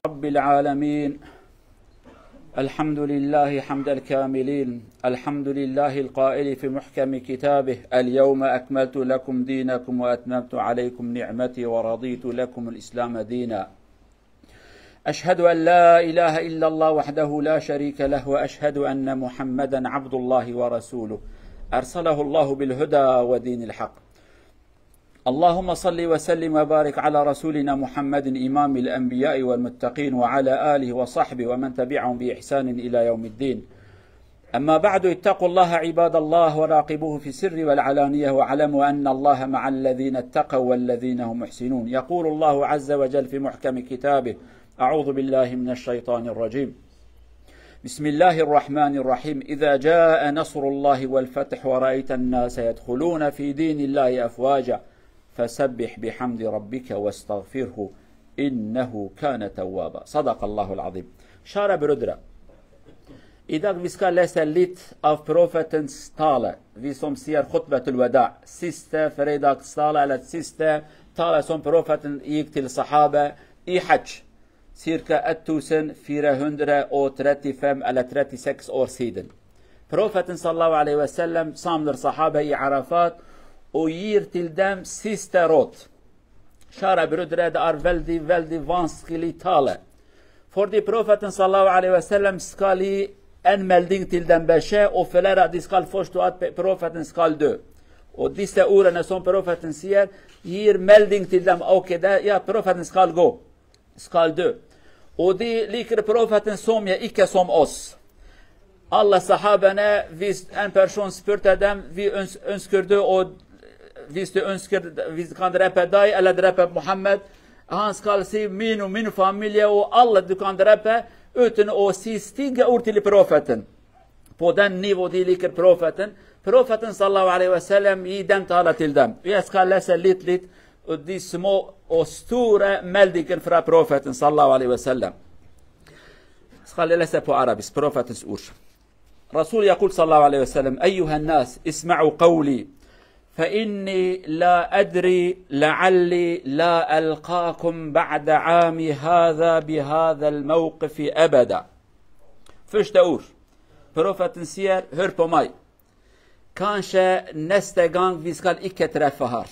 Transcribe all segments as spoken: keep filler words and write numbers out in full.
رب العالمين. الحمد لله حمد الكاملين. الحمد لله القائل في محكم كتابه: اليوم أكملت لكم دينكم وأتممت عليكم نعمتي ورضيت لكم الإسلام دينا. أشهد أن لا إله إلا الله وحده لا شريك له، وأشهد أن محمدا عبد الله ورسوله، أرسله الله بالهدى ودين الحق. اللهم صل وسلم وبارك على رسولنا محمد إمام الأنبياء والمتقين وعلى آله وصحبه ومن تبعهم بإحسان إلى يوم الدين. أما بعد، اتقوا الله عباد الله وراقبوه في السر والعلانية، واعلموا أن الله مع الذين اتقوا والذين هم محسنون. يقول الله عز وجل في محكم كتابه: أعوذ بالله من الشيطان الرجيم. بسم الله الرحمن الرحيم. إذا جاء نصر الله والفتح ورأيت الناس يدخلون في دين الله أفواجا فسبح بحمد ربك واستغفره إنه كان توابا. صدق الله العظيم. Şara birodira. Îdak vîska lese lît av profetins tale. Vîsom siyer xutbetul weda. Sîste ferêdak stale elet sîste tale son profetin yîk til sahabe. Î hac. Circa ettusen fire hundre o tretti fem ele tretti seks or sîdin. Profetin sallallahu aleyhi ve sellem samdir sahabe î Arafat û yîr tildem sîste rot. Şara birodire de ar veldî, veldî van skilî tale. Fordî profetin sallallahu aleyhi ve sellem skalî en melding tildem beşe û filera dî skal foştu at pe-, profetin skal dö. O dîste ûre neson profetin siyer, yîr melding tildem okê de ya profetin skal go. Skal du. Û dî lîkir profetin som ye îke som os. Allah sahabene vîst en person spirte dem vî uns, uns kirdu û vîst uns kird, vîst kan drepe day, ele drepe Muhammed. Han skal si mîn û mîn familye û Allah dukan drepe utin û si stinge urtili profetin. Poden nivo dî lîkir profetin. Profetin sallallahu aleyhi ve sellem yî dem tala tildem. Üye skal lese lit lit. U dî smo osture meldikin fra profetin sallallahu aleyhi ve sellem. Skal lese po arabis profetin ur. Resul yekul sallallahu aleyhi ve sellem: Eyyuhen nas, isma'u qawli. فإني لا أدري لعلي لا ألقاكم بعد عامي هذا بهذا الموقف أبدا. Fişte ur. Profetin siyer hör pomay. Kanşe neste gang vîskal îke trefehar.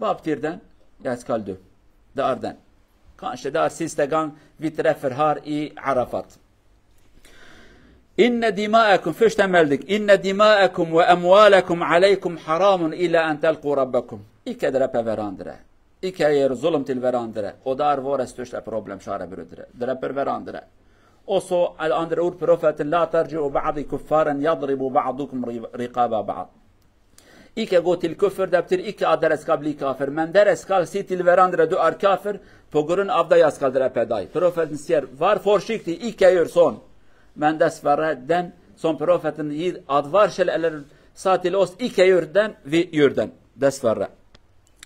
Bab tirden, ya skal du. Darden. Kanşe dar sîste gang vî trefehar î Arafat. Inne dima'ekum, fişte meldik. Inne dima'ekum ve emwalekum aleykum haramun ila en telqu rabbekum. Îke drepe verandire. Îke yer zulm til verandire. O dar vores tuşte problem şare bürüdire. Drepir verandire. Oso el andre ur profetin la terci'u ba'di kuffaren yadribu ba'dukum ri-, riqaba ba'd. Îke gotil kufir deptir îke aderes kablî kafir. Mender eskal sî til verandire du ar kafir. Pogurun avda yaskal drepe day. Profetin siyer var forşikti îke yer son. Mendes verre den son profetin yî advar şel eler satil ost îke yer den vi yer den. Des verre.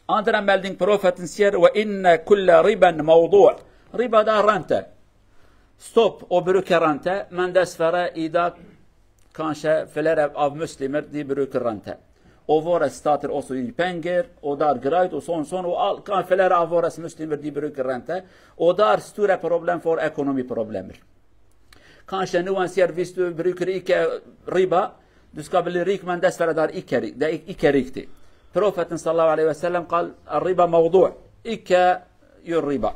Andre melding profetin siyer ve inne kulle riben mevdu'. Riba da rente. Stop, o brüke rente. Mendes fere îda kanşe filere av muslimir dî brüke rente. O vore statir o suyu penger, o dar grayt, o son son, o al kan filere av vores muslimir dî brüke rente. O dar sture problem for ekonomi problemir. Kanşe nuan siyer vîst brüke îke riba, duska bili rîk men dest fere dar îke rîk, de îke rîk tî. Profetin sallallahu aleyhi ve sellem qal riba mevdu', îke yur riba.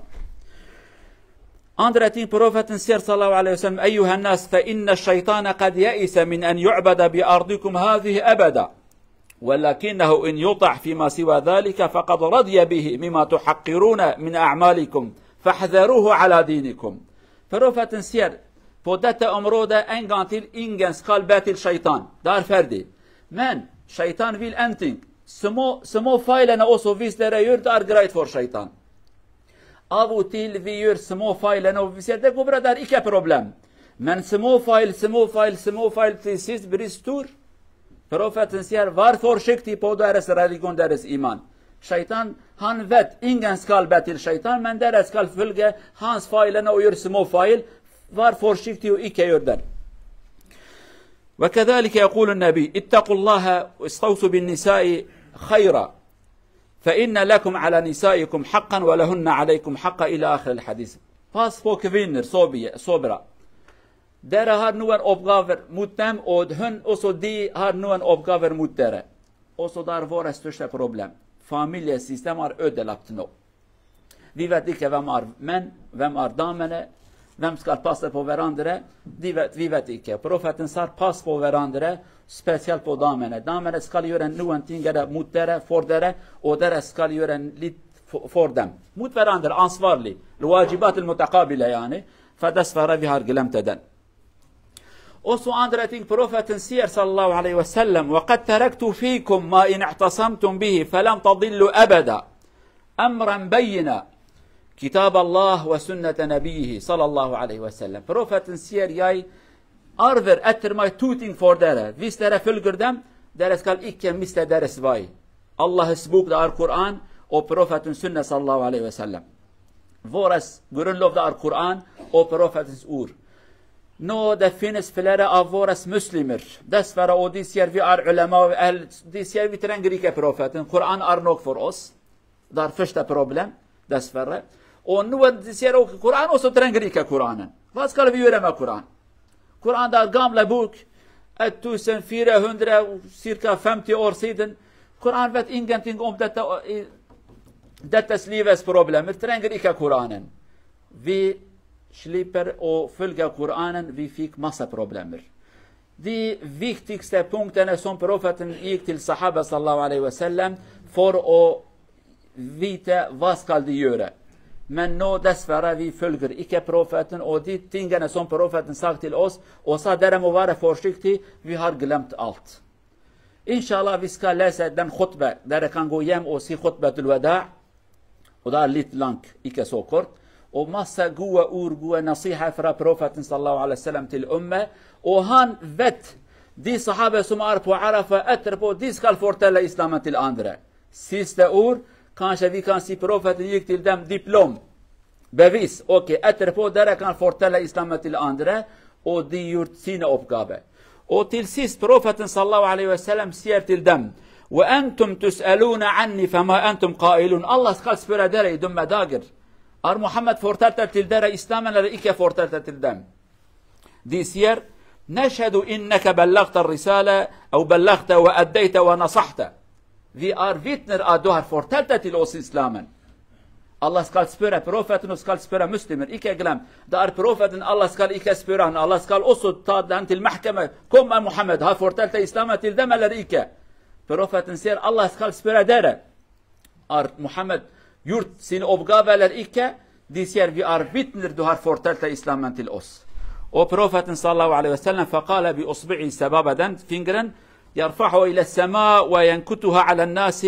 Andretin profetin siyer sallallahu aleyhi ve sellem: Eyyuhen nas, fe inne şeytane kad ye'ise min en yu'bede bi ardikum hazihi ebeda. ولكنه إن يطع فيما سوى ذلك فقد رضي به مما تحقرون من أعمالكم فاحذروه على دينكم. Profetin siyer, po dete omro de engantil ingen skal betil şeytan. Dar ferdi. Men, şeytan will ending. Smo, smo failene oso vis dere yur dar great for şeytan. Av û tîl vî yur smo failene û viserde ku bira dar îke problem. Men smo fail, smo fail, smo fail tî sîst birî stûr. Profetin siyer var forşikti po deres religion deres iman. Şeytan han vet ingen skal betil şeytan men der eskal filge hans failene uyur smo fail var forşikti u ike yurden. وكذلك يقول النبي: اتقوا الله واستوصوا بالنساء خيرا، فإن لكم على نسائكم حقا ولهن عليكم حقا إلى آخر الحديث. Pass vor Gewinner, so bie, so bra. Dere har nuen Opgaver mutem od hün oso di har nuen Opgaver mut dere. Oso dar vores tüschte problem. Familie sistem ar ödelaptno. Vivet ike vem ar men, vem ar damene, vem skal passe po verandere, divet, vivet ike. Profetin sar pass po verandere, special po damene. Damene skal jören nuen tingere mut dere, for dere, o dere skal jören lit fo-, for dem. Mut verandere, ansvarli, li wacibat il mutekabile yani, fedes fere vi har gilem teden. Oso andre ting profetin sier sallallahu aleyhi ve sellem, ve kad terektu fikum ma in ihtasamtum bihi felem tadillu ebeda. Emren beyina. Kitab Allah ve sünnete nebiyhi sallallahu aleyhi ve sellem. Profetin sier yay arver ettirmay tuting for dere. Vistere fülgürdem, deres kal ikke miste deres vay. Allah sbuk da ar Kur'an, o profetin sünne sallallahu aleyhi ve sellem. Vores gurun lov da ar Kur'an, o profetin ur. No de finis filere a vores muslimir. Des fere o di sier vi ar ulema ve ehl di sier vi tren girike profetin. Kur'an ar nok for os. Dar fişte problem, des fere. O nu di sier o Kur'an o so tren girike Kur'anen. Vas kal vi yöreme Kur'an. Kur'an dar gamle buk. Et tusen fire hundre sirka femti orsiden. Kur'an vet ingen ting om dette, dette slives problemir. Tren girike Kur'anen. Vi schlipper o fülge Kur'anen, vi fik masa problemir. Di wichtigste Punkten som profeten ik til sahabe sallallahu aleyhi ve sellem for o vite vaskal di jöre. Men no des fere vi fülgir ike profeten o di tingene som profeten sak til os, o sa derem o vare forşikti vi har glemt alt. İnşallah vi ska lese den hutbe, derekan go yem o si hutbetul veda, o da lit lang ike so kort. O masa guwe ur guwe nasiha fra profetin sallallahu aleyhi ve sellem til umme. O han vet di sahabe sum ar po Arafa etrpo di skal fortella İslam'a til andre. Siste ur, kanşe vi kan si profetin yik til dem diplom. Bevis, okey, etrpo derekan fortella İslam'a til andre, o di yurt sine opgabe. O til sis profetin sallallahu aleyhi ve sellem siyer til dem. Ve entum tus'elûne anni fema entum qailûn. Allah skal spöre dere dum medagir. Ar Muhammed fortelta til dere İslamen lere ike fortelta til dem. Di siyer, neşhedu inneke bellagte risale, ew bellagte ve eddeyte ve nasahte. Vi ar vitner a du har fortelta til os İslamen. Allah skal spöre profetin o skal spöre muslimin. Ike gilem. Da ar profetin Allah skal ike spöran. Allah skal oso ta den til mahkeme. Kom a Muhammed ha fortelta İslama til demeler ike. Profetin ser Allah skal spöre dere. Ar Muhammed yurt sin obgaveler ike. Di siyer vi ar vitner du har fortelta İslamen til os. O profetin sallallahu aleyhi ve sellem fekale bi usbi'i sebabeden fingren يرفعه إلى السماء وينكتها على الناس،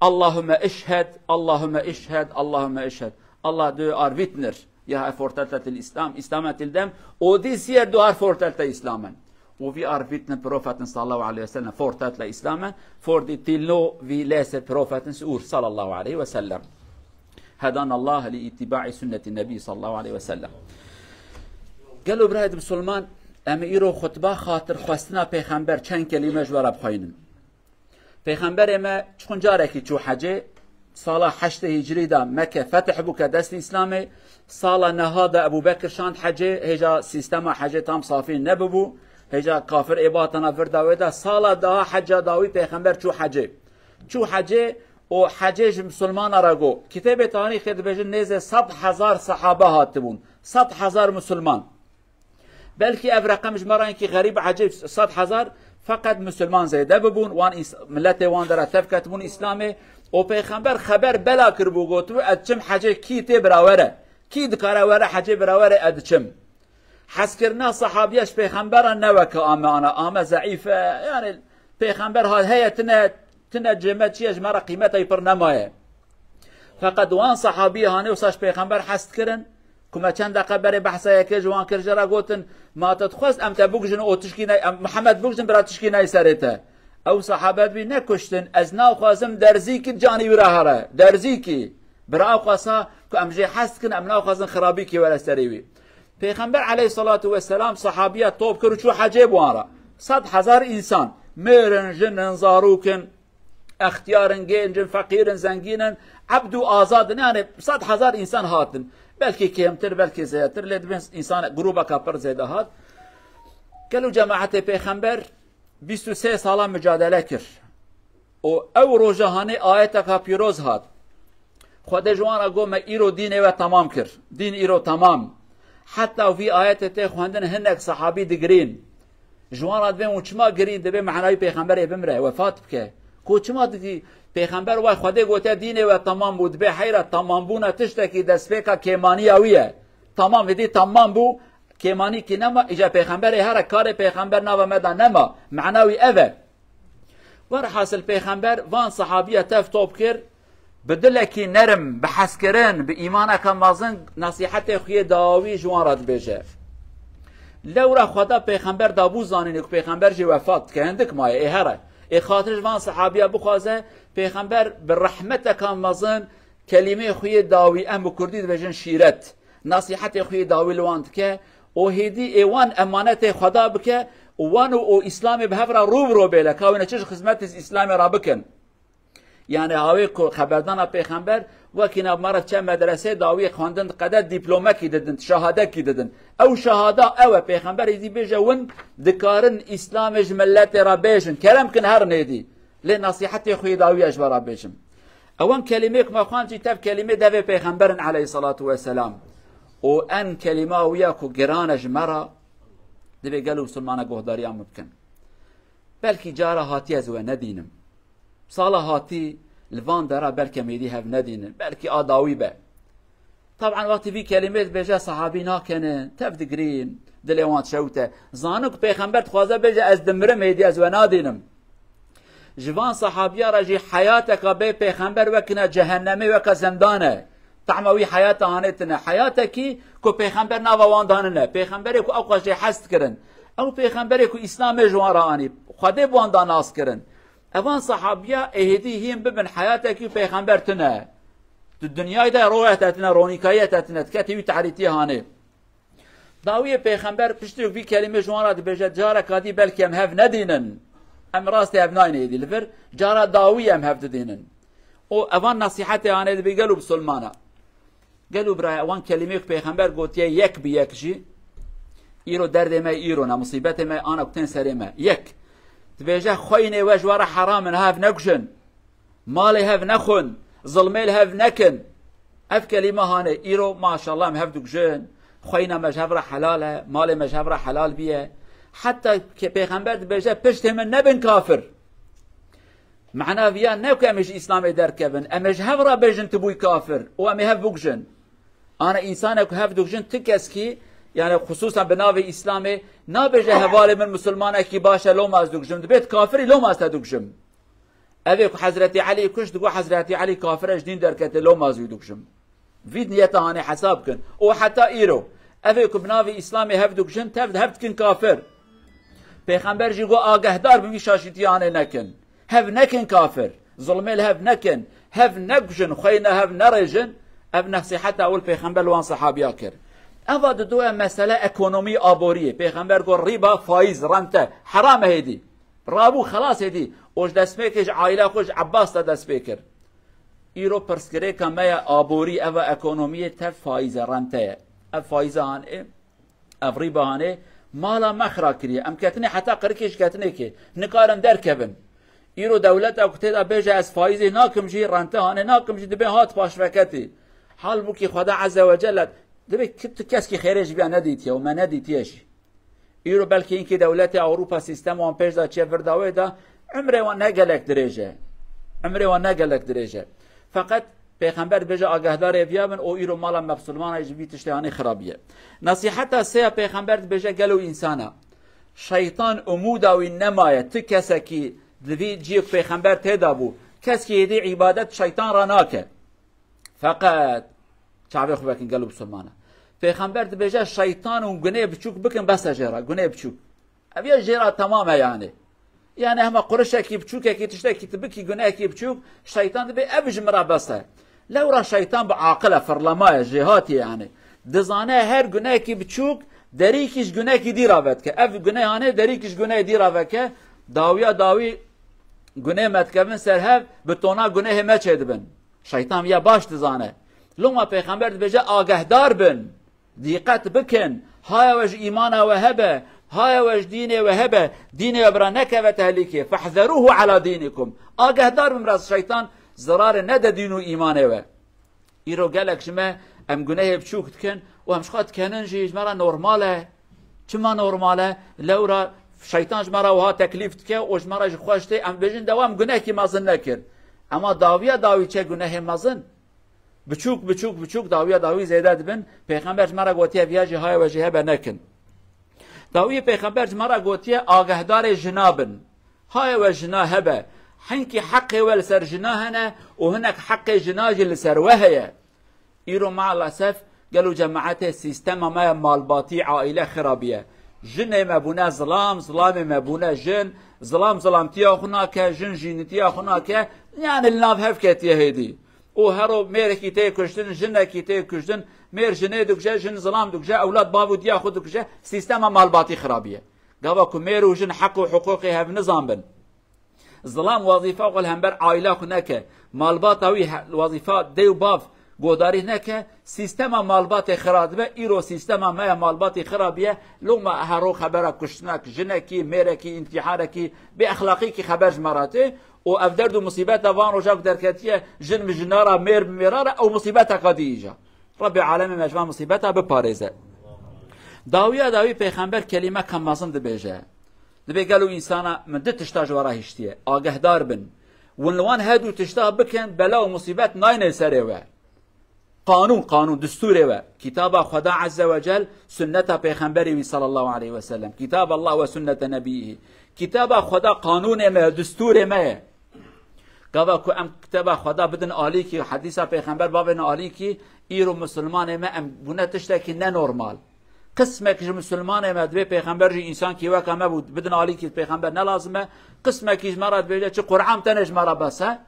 اللهم اشهد، اللهم اشهد، اللهم اشهد. Allah du ar vitner, ya fortelta til İslam, İslamen til dem, o di siyer du har fortelta İslamen. O vi ar vitner profetin sallallahu aleyhi ve sellem fortelta İslamen, for di til no vi lese profetin ur sallallahu aleyhi ve sellem. Hedanallah li ittiba'i sünneti nebi sallallahu aleyhi ve sellem. Gelo birayê Musulman, em îro xutba xatir xwestina Pêxember çend kelîme ji we re bixweynin. Pêxemberê me çiqun carekî çû hecê, sala heştê hicrî de Mekke fetih bû ke destî Îslamê, sala neha de Ebû Bekir şand hecê, hêja sîstema hecê tam safî nebibû, hêja kafir ê batana vir da wê de, sala daha heca dawî Pêxember çû hecê. Çû hecê û hecê ji misilmana re got. Kitêbê tarîxê dibêjin nêzê sed hezar sehabe hatibûn. Sed hezar misilman. Belkî ev reqem ji me re yekî xerîb, ecêb, sed hezar, feqet misilman zêde bibûn, wan îs-, miletê wan de re tev ketibûn Îslamê. Û Pêxember xeber bela kiribû, gotibû, ez diçim hecê, kî tê bira were. Kî dikare were hecê bira were, ez diçim. Hezkirina sehabiya ji Pêxembera ne weke ame ana, ame zeîf e. Yani Pêxember ha heye tine, tine cême çi ye ji me re qîmeta wî pir nemaye. Feqet wan sehabiyê hanê wisa ji Pêxember hez dikirin, ku me çend deqe berê behsa yekê ji wan kir, ji re gotin, ma te dixwest em te bikujin û tişkî ne, em Mihemed bikujin bira tişkî neyê serê te. Ew sehabe dibî nekuştin, ez naxwazim derzîkî canî wî re here. Derzîkî. Bira ew xwesa ku em jê hez dikin, em naxwazin xirabîkî were serê wî. Pêxember aleyhissalatu vesselam sehabiya top kir û çû hecê bi wan re. Sed hezar însan, mêr in, jin in, zarok in, extiyar in, gênc in, feqîr in, zengîn in, ebd û azad in, yani sed hezar însan hatin. Belkî kêmtir, belkî zêdetir, lê dibên însan grûbeka pir zêde hat. Gelo cemaetê pêxember bîst û sê sala micadele kir. Û ew roja hanê ayeteka pîroz hat. Xwedê ji wan re got, me îro dînê we temam kir. Dîn îro temam. Heta vî ayetê tê xwendin hinek sehabî digirîn. Ji wan re dibên û çima girîn, dibê mehnayî pêxemberê bimre, wefat bike. Ku çima digî pêxember, way Xwedê gote dînê we temam bû, dibê heyra temambûna tiştekî destpêka kêmaniya wî ye. Temam, hêdî temam bû, kêmanîkî nema, îca pêxemberê here karê pêxember nava me de nema. Mehna wî ev e. Werhasil pêxember van sehabiya tev top kir, bi dilekî nerm, bi hezkirin, bi îmaneke mezin nasîhetê xwe yê dawî ji wan re dibêje. Lewra Xweda pêxember dabû zanînê ku pêxember jî wefat dike, hindik maye, ê here. Ê xatir ji van sehabiya bixwaze, pêxember bi rehmeteka mezin kelîmê xwe yê dawî, em bi kurdî dibêjin şîret, nasîhetê xwe yê dawî li wan dike û hêdî ê wan emanetê Xweda bike û wan û, û Îslamê bi hev re rû bi rû bêle, ka wêne çi ji xizmetê Îslamê re bikin. Yani hawê ku xeberdana pêxember wekî nav me re çe medresê dawiyê xwendin diqede dîplomekî didin, şahadekî didin. Ew şahada ew e, pêxember êdî bêje win dikarin Îslamê ji miletê re bêjin. Kerem kin herin êdî. Lê nasîhetê xwe yê dawî ez ji we re bêjim. Ewan kelîmê ku me xwend jî tev kelîmê devê pêxember in aleyhissalatu vesselam. Û en kelîma wî ya ku giran e ji me re, divê gelo misilmana guhdariya min bikin. Belkî cara hatî ez we nedînim. Sala hatî li van dera belke mêdî hev nedînin. Belkî a dawî be. Taban wextî vî kelîmê dibêje, sehabî nakenin, tev digirîn, dilê wan dişewite. Zanin ku pêxember dixwaze bêje, ez dimirim, hêdî ez we nadînim. Ji van sehabiya re jî heyateka bê pêxember wekine cehennemê, weke zindane. Tahma wî heyata hanê tine. Heyatekî ku pêxember nava wan danine. Pêxemberê ku ew qas jê hez dikirin. Ew pêxemberê ku Îslamê ji wan re anî. Xwedê bi wan da nas kirin. Evan sehabiya êhêdî hîn bibin heyatekî pêxember tine. Di dinyayê de roya te tine, ronîkayî te tine, diketî wî tarîtiyê hanê. Dawiyê pêxember piştî vî kelîmê ji wan re dibêje, careka dî belkî em hev nedînin. Em rastê hev nayne êdî li vir, cara dawî em hev didînin. Û evan nesîhetê hanê dibê gelo misilmana. Gelo biraya, wan kelîmê ku pêxember gotiye yek bi yek jî, îro derdê me îro ne, musîbetê me ana ku tên serê me. Yek. Dibêje, xweynê we ji we re heram in, hev nekujin. Malê hev nexwin, zilmê li hev nekin. Ev kelîme hanê, îro maşallah em hev dikujin. Xweyna me ji hev re helal e, malê me ji hev re helal biye. Heta ke pêxember dibêje, piştê min nebin kafir. Mena viya ne ku em ê ji Îslamê derkevin, em ê ji hev re bêjin tu bûyî kafir û em ê hev bikujin. Ana însanek ku hev dikujin, ti keskî, yani xusûsan bi navê Îslamê, nabêje hevalê min misilmanekî baş e, loma ez dikujim. Dibêt kafirî, loma ez te dikujim. Evê ku Hezretî Elî kuşt, digot Hezretî Elî kafir e, ji dîn derkete, loma ez wî dikujim. Vî niyeta hanê hesab kin. Û heta îro, evê ku bi navê Îslamê hev dikujin, tev hev dikin kafir. Pêxember jî got, agehdar bin, vî şaşîtiya hanê nekin. Hev nekin kafir. Zulmê li hev nekin. Hev nekujin, xweyna hev nerêjin. Ev nesîheta ewil pêxember li wan sehabiya kir. Eva didoya mesele ekonomî aboriyê. Pêxember got, rîba, faiz, rente, heram e hêdî. Rabû xelas hêdî. Û ji destpêkê ji aîla xwe ji Ebbas de dest pê kir. Îro pirsgirêka me ya aborî, eva ekonomiyê tev faiz e, rente ye. Ev faiza hanê, ev rîba hanê, mala me xira kiriye. Em ketine heta qirikê ji ketinekê. Nikarin derkevin. Îro dewleta ku tê de bêje ez faizê nakim jî, rente hanê nakim jî, dibê hat paşveketî. Halbûkî Xweda Azze ve Celle, dibê ki tu keskî xêrê ji viya nedîtiye û me nedîtiye jî. Îro belkî hinkî dewletê Ewropa sîstem wan pêş de çê vir dawê de, umrê wan ne gelek dirêj e. Umrê wan ne gelek dirêj e. Feqet Pêxember dibêje, agahdarê viya bin, û îro mala me misilmana ji vî tiştê hanê xirabiye. Nesîheta sê ya Pêxember dibêje, gelo însana. Şeytan umûda wî nemaye, ti kesekî di vî ciyê ku Pêxember tê de bû, keskî hêdî îbadet şeytan re nake. Feqet, çavê xwe vekin gelo misilmana. Pêxember dibêje, şeytan û gunê biçûk bikin, bes e jê re, gunê biçûk. Ev ya jê re temam e yani. Yani hema qurişekî biçûkekî, tiştekî tu bikî, gunehekî biçûk, şeytan dibê ev ji min re bes e. Lewra şeytan bi aqil e, firlema ye, jêhatî ye yani. Dizane her gunehekî biçûk derîkî ji gunehekî dî re vedike. Ev guneh hanê derîkî ji gunehê dî re veke, dawiya dawî guneh me dikevin ser hev, bi tona gunehê me çêdibin. Şeytan viya baş dizane. Loma Pêxember dibêje, agehdar bin, dîqet bikin, haya we ji îmana we hebe, haya we ji dînê we hebe, dînê we bira nekeve tehlîkê, fehzeruhu ala dînikum. Agehdar bin, biraz şeytan zirarê nede dîn û îmanê we. Îro gelek ji me em gunehê biçûk dikin û em ji xwe dikenin jî, ji me re normal e. Çima normal e? Lewra şeytan ji me re wiha teklîf dike û ji me re jî xweş tê, em bêjin dewa em gunehekî mezin nekir. Ema dawiya dawî çe gunehê mezin? Biçûk, biçûk, biçûk, dawiya dawî zêde dibin. Pêxember ji me re gotiye, viya jî haya we jî hebe nekin. Dawiyê Pêxember ji me re gotiye, agehdarê jina bin. Haya we jina hebe. Hinkî heqê we li ser jina hene û hinek heqê jina jî li ser we heye. Îro maalesef gelo cemaetê sîstema me ya malbatî, aîle xirabiye. Jinê me bûne zilam, zilamê me bûne jin, zilam zilamtiya xwe nake, jin jînitiya xwe nake, yani li nav hev ketiye hêdî. Û hero mêrekî tê kuştin, jinekî tê kuştin, mêr jinê dikuje, jin zilam dikuje, ewlad bav û diya xwe dikuje, sîstema malbatî xirabiye. Gava ku mêr û jin heq û hiqûqê hev nizanbin, zilam wezîfa xwe li hember aîla xwe neke, malbata wî he-, wezîfa dê û bav godarî neke, sîstema malbatê xira dibe, îro sîstema me ya malbatî xirabiye, loma hero xebera kuştinek, jinekî, mêrekî, întiharekî, bêexlaqîkî xeber ji me re tê û ev derd û musîbeta van roja ku derketiye, jin bi jina re, mêr bi mêra re, ew musîbeteka dî îja. Rebê alemê me ji van musîbeta biparêze. Dawiya dawî Pêxember kelîmeka mezin dibêje. Dibê gelo însana min du tişta ji we re hiştiye. Agehdar bin. Win li wan her du tişta bikin, bela û musîbet nayne serê we. Qanûn, qanûn, distûrê we. Kitaba Xweda Azze ve Cel, sunneta Pêxemberê wî sallallahu aleyhi ve sellem. Kitab Allah ve sunnete nebiyî. Kitaba Xweda qanûnê me ye, distûrê me ye. Gava ku em kitaba Xweda bidin alîkî, hedîsa Pêxember bavêne alîkî, îro misilmanê me em bûne tiştekî nenormal. Qismek ji misilmanê me dibê Pêxember jî însankî weka me bû, bidin alîkî Pêxember ne lazim e. Qismekî ji me re dibêje çi Qur'an tenê ji me re bes e.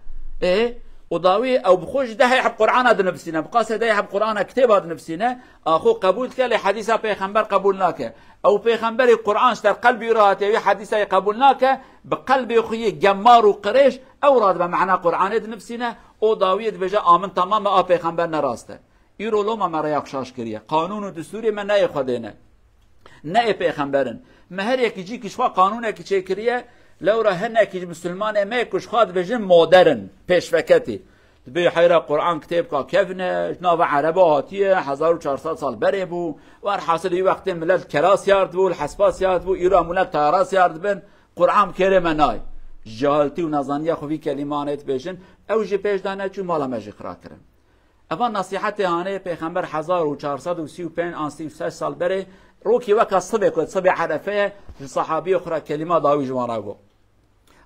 Ê, û dawî ew bi xwe jî dehê heb Qur'ana dinivîsîne, bi qasê dehê heb Qur'ana kitêba dinivîsîne, a xwe qebûl dike, lê hedîsa Pêxember qebûl nake. Ew Pêxemberî Qur'an ji ter qelbî wî re hatiye, wî hedîsa yê qebûl nake, bi qelbê xwe yê gemar û qirêj, ew radibe mehna Qur'anê dinivîsîne, û dawiyê dibêje, a min temam e, a Pêxember ne rast e. Îro loma me rêya xwe şaş kiriye. Qanûn û distûrê me ne yê Xwedê ne. Ne yê Pêxember in. Me her yekî cîkî ji xwe qanûnekî çêkiriye, lewra hinekî ji misilmanê me ku ji xwe dibêjin modern, pêşveketî. Dibê heyra Qur'an kitêbka kevn e, ji nava Ereba hatiye, hezar û çar sed sal berê bû. Werhasil wî wextê milet kera siyar dibû, li hespa siyar dibû, îro em milet tayara siyar dibin. Qur'an bi kêrê me nayê. Ji cahiltî û nezaniya xwe vî kelîmanê dibêjin, ew jî pêş de neçû, mala me jî xira kirin. Eva nasîhetê hanê Pêxember hezar û çar sed û sî û pênc an sî û şeş sal berê, rokî weka sibê ku sibê Erefe ye, ji sahabiyê xwe re kelîma dawî ji wan re got.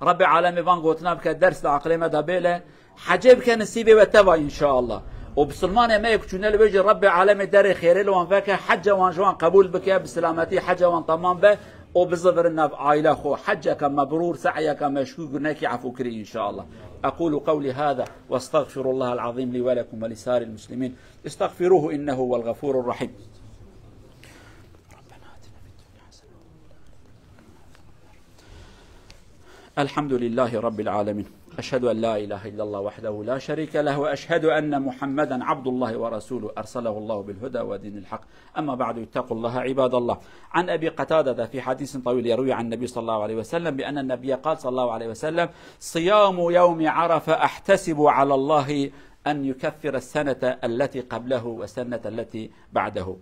Rebê alemê van gotina bike, ders li aqilê me de bêle, hecê bike, nisîbê we teva înşallah. Û bisilmanê me yê ku çûne li wê jî Rebê alemê derê xêrê li wan veke, hece wan ji wan qebûl bike, bi silametî hece wan temam be û bizivirin nav aîla xwe. Heceke mebrûr, se'yeke meşkûr, gunekî efûkirî înşallah. أقول قولي هذا وأستغفر الله العظيم لي ولكم ولسائر المسلمين. استغفروه إنه هو الغفور الرحيم. الحمد لله رب العالمين. أشهد أن لا إله إلا الله وحده لا شريك له، وأشهد أن محمدا عبد الله ورسوله، أرسله الله بالهدى ودين الحق. أما بعد، اتقوا الله عباد الله. عن أبي قتادة في حديث طويل يروي عن النبي صلى الله عليه وسلم بأن النبي قال صلى الله عليه وسلم: صيام يوم عرفة أحتسب على الله أن يكفر السنة التي قبله والسنة التي بعده.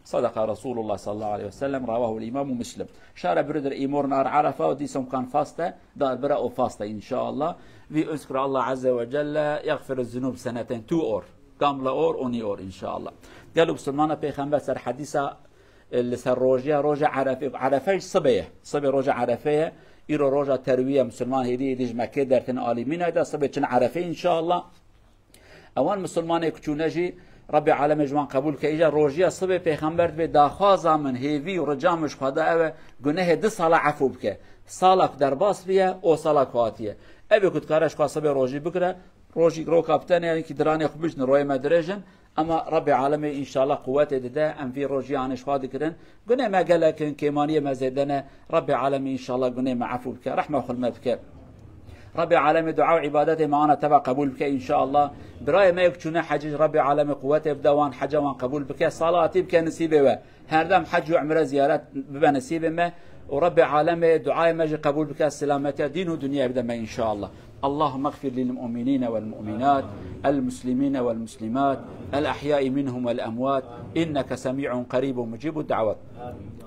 صدق رسول الله صلى الله عليه وسلم، رواه الإمام مسلم. Şare biridir îmor nar Erefa û dîsom kan faste, dar bira o faste inşallah. Vi özkür Allah Azze ve Celle, yagfir zunub seneten tu or. Gamla or, oni or inşallah. Gelo Müslümana Peygamber ser hadisa, e, li ser rojiya roja Erefe, Erefe sibê ye. Sibê roja Erefe ye. Îro roja terwiye Müslüman hêdî hêdî ji Mekke dertin alî Mînayê de sibê çin Erefe inşallah. Ewan misilmanê ku çûne jî Rebbê alemê ji wan qebûl bike. Îja rojiya sibê Pêxember dibê daxwaza min, hêvî û rica min ji Xweda ew e, gunehê du sala efû bike. Sala ku derbas biye û sala ku hatiye. Ev ê ku dikare ji xwe sibê rojî bigire, rojî roka bi tenê, yanî ki diranê xwe bijne, royê me dirêj in. Ema Rebbê alemê înşallah quwetê dide, em vî rojî anê ji xwe dikirin. Gunê me gelek in, kêmaniyê me zêde ne. Rebbê alemê înşallah gunê me efû bike, rehma xwe li me bike. Rabbê Alemê dua û îbadetê me ana teva qebûl bike înşallah. Birayê me yek çûne hecî, Rabbê Alemê quwetê bide wan, heca wan qebûl bike, salatî bike nisîbê we. Her dem hec û umre ziyaret bibe nisîbê me û Rabbê Alemê duayê me jî qebûl bike, selametiya dîn û dinyayê bide me înşallah. اللهم اغفر للمؤمنين والمؤمنات، المسلمين والمسلمات، الأحياء منهم والأموات، إنك سميع قريب مجيب الدعوات.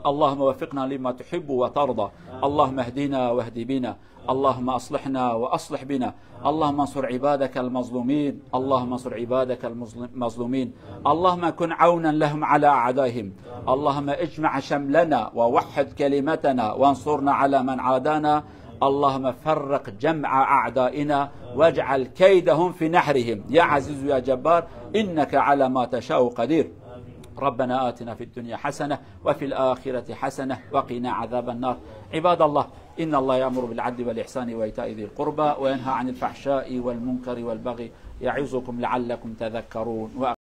اللهم وفقنا لما تحب وترضى. اللهم اهدنا واهد بنا. اللهم أصلحنا وأصلح بنا. اللهم انصر عبادك المظلومين. اللهم انصر عبادك المظلومين. اللهم كن عونا لهم على أعدائهم. اللهم اجمع شملنا ووحد كلمتنا وانصرنا على من عادانا. اللهم فرق جمع أعدائنا واجعل كيدهم في نحرهم. يا عزيز يا جبار، إنك على ما تشاء قدير. ربنا آتنا في الدنيا حسنة وفي الآخرة حسنة وقنا عذاب النار. عباد الله، إن الله يأمر بالعدل والإحسان وإيتاء ذي القربى وينهى عن الفحشاء والمنكر والبغي يعظكم لعلكم تذكرون.